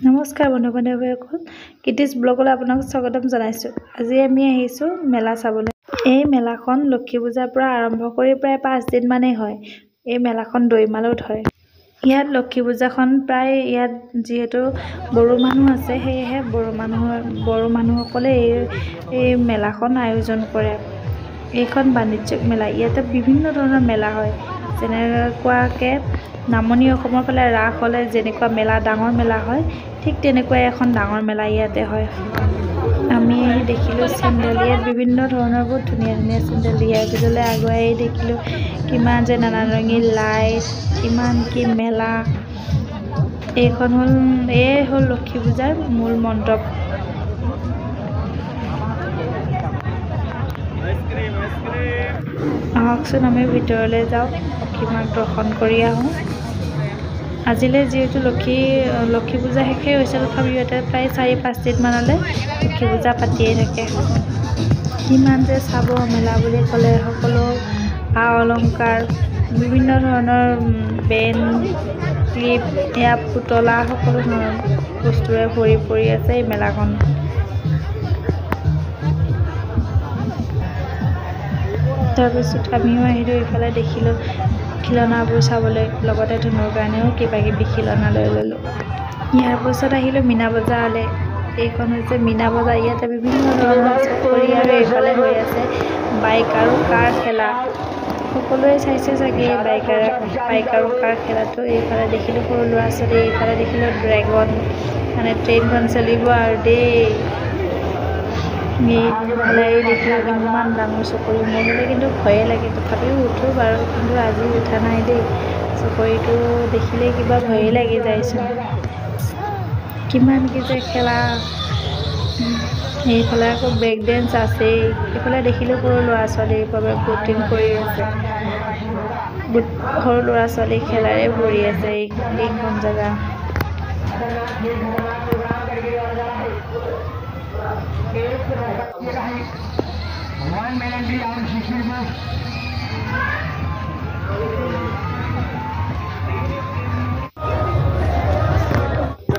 নমস্কাৰ বন্ধু বান্ধৱীসকল, কিটিজ ব্লগলৈ আপোনাক স্বাগতম জনাইছোঁ। আজি আমি আহিছোঁ মেলা চাবলৈ। এই মেলাখন লক্ষী পূজাৰ পৰা আৰম্ভ কৰি প্ৰায় 5 দিনমানেই হয়। এই মেলাখন দৈমালত হয়। ইয়াত লক্ষী পূজাখন প্ৰায় ইয়াত যিহেতু বড়ো মানুহ আছে, সেয়েহে বড়ো মানুহসকলে এই মেলাখন আয়োজন কৰে। এইখন বাণিজ্যিক মেলা। ইয়াতে বিভিন্ন ধৰণৰ মেলা হয়, যেনেকুৱাকৈ নামনি অসমৰ ফালে ৰাস হ'লে যেনেকুৱা মেলা, ডাঙৰ মেলা হয়, ঠিক তেনেকুৱাই এখন ডাঙৰ মেলা ইয়াতে হয়। আমি আহি দেখিলোঁ চেণ্ডেল। ইয়াত বিভিন্ন ধৰণৰ বহুত ধুনীয়া ধুনীয়া চেণ্ডেল। ইয়াৰ পিছলৈ আগুৱাই আহি দেখিলোঁ কিমান যে নানা ৰঙী লাইট, কিমান কি মেলা। এইখন হ'ল, এয়াই হ'ল লক্ষী পূজাৰ মূল মণ্ডপ। আহকচোন আমি ভিতৰলৈ যাওঁ, লক্ষী মাক দৰ্শন কৰি আহোঁ। আজিলৈ যিহেতু লক্ষী পূজা শেষেই হৈছে, তথাপিও ইয়াতে প্ৰায় 4-5 দিনমানলৈ লক্ষী পূজা পাতিয়েই থাকে। কিমান যে চাব মেলা বুলি ক'লে সকলো আ অলংকাৰ, বিভিন্ন ধৰণৰ বেণ্ড, ক্লিপ, এয়া পুতলা, সকলো ধৰণৰ বস্তুৰে ভৰি পৰি আছে এই মেলাখন। তাৰপিছত আমিও আহিলোঁ, এইফালে দেখিলোঁ খিলনাবোৰ চাবলৈ, লগতে ধুনুৰ কাৰণেও কিবা কিবি খিলনা লৈ ল'লোঁ। ইয়াৰ পাছত আহিলোঁ মীনা বজাৰলৈ। এইখন হৈছে মীনা বজাৰ। ইয়াতে বিভিন্ন ধৰণৰ চকৰি আৰু এইফালে হৈ আছে বাইক আৰু কাৰ খেলা। সকলোৱে চাইছে চাগে এই বাইক আৰু কাৰ খেলাটো। এইফালে দেখিলোঁ সৰু ল'ৰা ছোৱালী, এইফালে দেখিলোঁ ড্ৰেগন, মানে ট্ৰেইনখন চলিব আৰু দেই। এইফালে দেখিলোঁ ইমান ডাঙৰ চকৰি, মোৰ হ'লে কিন্তু ভয়ে লাগে, তথাপিও উঠোঁ বাৰু, কিন্তু আজি উঠা নাই দেই। চকৰিটো দেখিলেই কিবা ভয়েই লাগি যায়চোন। কিমান কি যে খেলা। এইফালে আকৌ ব্ৰেক ডেন্স আছেই। এইফালে দেখিলোঁ সৰু ল'ৰা ছোৱালীৰ বাবে ব'টিং কৰি আছে। সৰু ল'ৰা ছোৱালী খেলাৰে ভৰি আছে এইখন জেগা।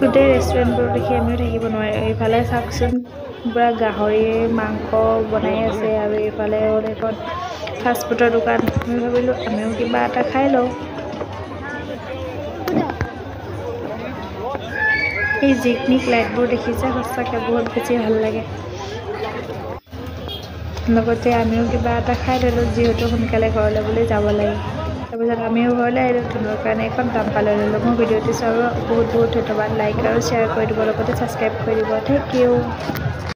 গোটেই ৰেষ্টুৰেণ্টবোৰ দেখি আমিও থাকিব নোৱাৰোঁ। এইফালে চাওকচোন, পূৰা গাহৰি মাংস বনাই আছে আৰু এইফালে হ'ল এখন ফাষ্টফুডৰ দোকান। আমি ভাবিলোঁ আমিও কিবা এটা খাই লওঁ। এই জিকমিক লাইটবোৰ দেখিছে, সঁচাকৈ বহুত বেছি ভাল লাগে। লগতে আমিও কিবা এটা খাই ল'লোঁ, যিহেতু সোনকালে ঘৰলৈ বুলি যাব লাগে। তাৰপিছত আমিও ঘৰলৈ আহিলোঁ, ধুনুৰ কাৰণে এখন টাম্পা লৈ ল'লোঁ। মোৰ ভিডিঅ'টো চাব বহুত বহুত ধন্যবাদ। লাইক আৰু শ্বেয়াৰ কৰি দিব, লগতে ছাবস্ক্ৰাইব কৰি দিব। Thank U.